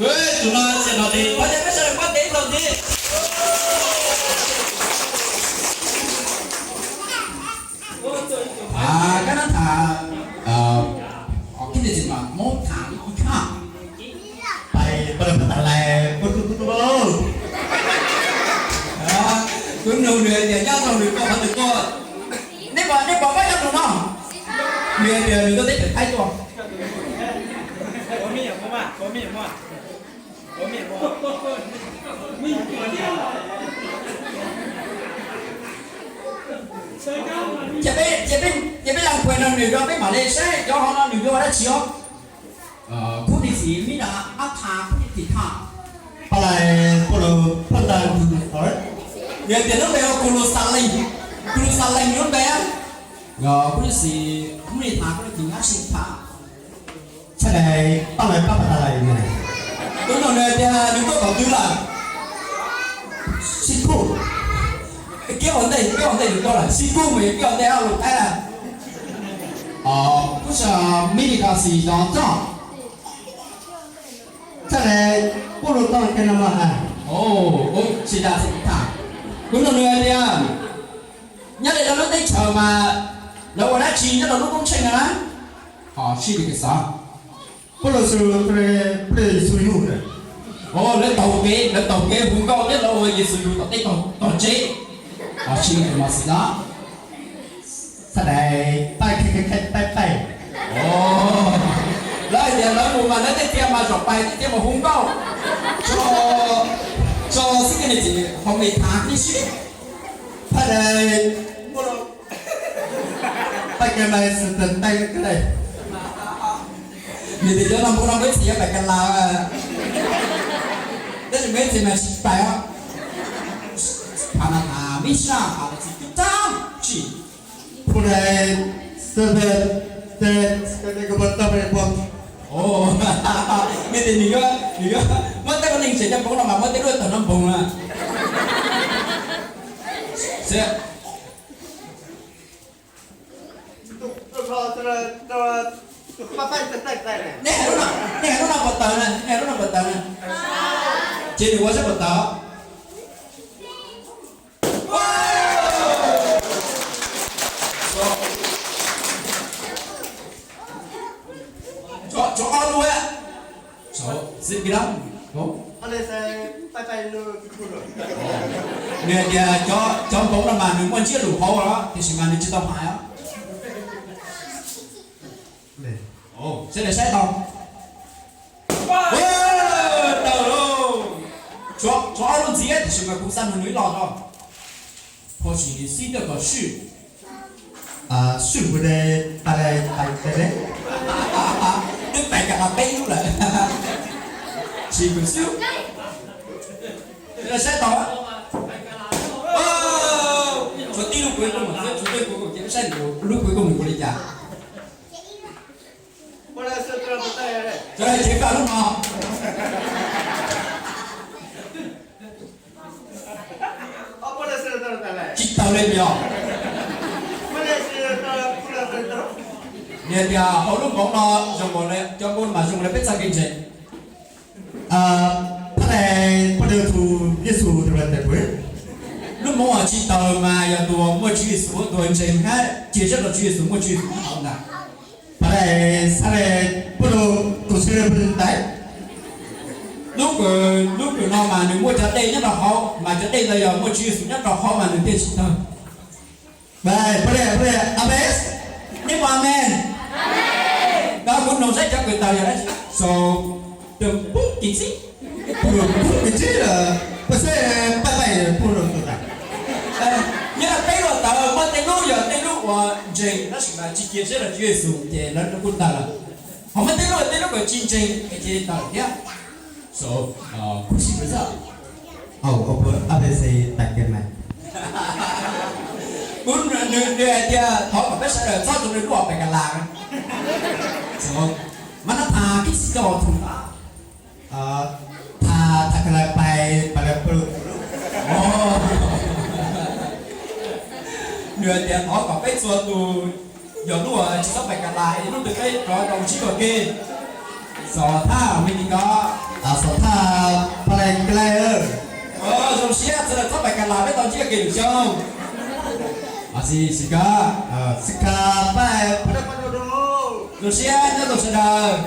Tus no tsis no li, pab cov peb sawv daws npaj tes ib tag ntxiv. Kab nab tham, kib tsis mas mob tham ib khaj. Pais pab lawv pab tas lais, kuv tus tus tus lauj. Kuv nug nws tias nyob rau nws koj qhov twg tuaj. Nej pom, nej pom pab nyob tus no. Nws tias nws tuaj teb chaws Thaib tuaj. Ces peb, ces peb, ces peb lam kues no nws rau peb mam li saib cov hauv no nws yuav ua dab tsi os. Khub niam txiv Mib Nab tham khub niam txiv tham. Pab lais pab lawv pab tas, yog tias lub npe ua Kuv Lus Xas Lees, Kuv Lus Xas Lees lub npe. Yog khub niam txiv Mib Nab tham khub niam txiv Nab Sis tham. Txhais dais pab lawv pab pab tas lais. Tus no nws tias nws tuaj tom twg lawm? Sib kuj. Kiab ua ntej, kiab ua ntej nws tuaj lawm, sib kuj mus kiab ua ntej lus Thaib lawm. Kuj xav Mib Nab Sis no txog. Txhais dais pab lawv tau kiag no mas. Tsis tas tsis tas. Kuv nug nws tias nyob li lawv lub teb chaws mas lawv ua dab tsi nyob rau lub koob tsheej no na? Ho sib li kws xav. Pab lawv xu, pab lawv xu yug. Lawv taug kev, lawv taug kev hu nkauj thiab lawv ua Yexus yug tom tej tog tsev. Ho sib li kws mas xwm no. Txhais dais paib, paib, paib. Lawv hais tias lawv mus mas lawv tej tiag mas zaum pais tej tiag mas hu nkauj. Tso, tso xib kis niam txiv hauv me thav tib si. Txhais dais, paib kis mas xwm txheej paib kis. Nws tias cov no npoo no peb txiv yuav pais kas las, tab sis peb txiv mas tsis pais os. Phav mas phav mib sab phav txiv cub tag tsis. Phu dais, me tias nws yuav, nws yuav muab tej lub neej tsev coj npoo no mas muab tej lub tawm no npoo na. Nej hais lub no, nej hais lub no puas tawm na, nej hais lub no puas tawm na? Ces nws ua saib puas tawm. Tsov ob lub, xib kis lab. Nws hais tias cov npoo no mas nws muaj ntsiab lus hauv los tiam sis mas nws tsis tau hais os. Seb lawv saib tau. Tawm lauj. Tsov ob lub ntxiv tiam sis mas kuv xav nug nws ib los tso. Phom sij xib nyuj tom swj, swj hu de tas tas tas, twb pais kas las peb lub lawm. Sis tus xwb. Saib tau. Tshuav tib lub kuv kuj mus xwb, tshuav tib kuv kuj mus ces saib lub kuv kuj mus ua li cas. Cev paj lub no. Tsis tawg li os. Nws hais tias hauv lub npoov no zoo nkaus li, cov npoo mas zoo nkaus li peb txoj kev ntseeg. Phab ntawd poj ntawd tus Yexus tus ntawd. Lub npoov uas tsis tawg mas yog tus uas muaj Tswv Yexus, tus uas ntseeg thiab cia siab rau Tswv Yexus, muaj Tswv Yexus nyob hauv ntag. Pab ntawd xab le pub rau tus txheeb pw tais. Lub kws, lub kws no mas nws muaj cov dej nyob rau hauv, mas cov dej ntawd yog muaj Tswv Yexus nyob rau hauv mas nws thiaj tsis tawg. Pab ntawd, pab ntawd, amen. Nej puas amen? Kuv noog saib cov kws tawg yog dab tsi. So, tus pub kis txib, tus pub kis txib lawm, pab xab pab pab pub rau tus tas. Nyob peb lub tawg muaj tej lub yog tej lub uas ntseeg tab sis mas tsis cia siab rau Tswv Yexus ces lawv kuj tawg lawm. Ho muaj tej lub, tej lub uas tsis ntseeg ces tawg thiab. So, kuv sim peb xwb. Au, au, A B C tas kiag mas. Kuv nws hais tias thov kom peb sawv daws txhob zoo li lub uas pem kas las. Mas nab tham kib xib coj thum tas. Tham, tham kas las pais, pais lawv pw. Nws hais tias thov kom peb txhua tus yog lub uas tsis txhob pem kas las, lub twg peb rov rau sib rau kev. Xov thaj Mes Lis Kos. Xov thaj Pha Lais Nkas Lais. Zoo siab txhua tus txhob pais kas las peb tau ntsib kev lwm xyoo. Xis kas, xis kas pab. Zoo siab nyob zoo sawv daws.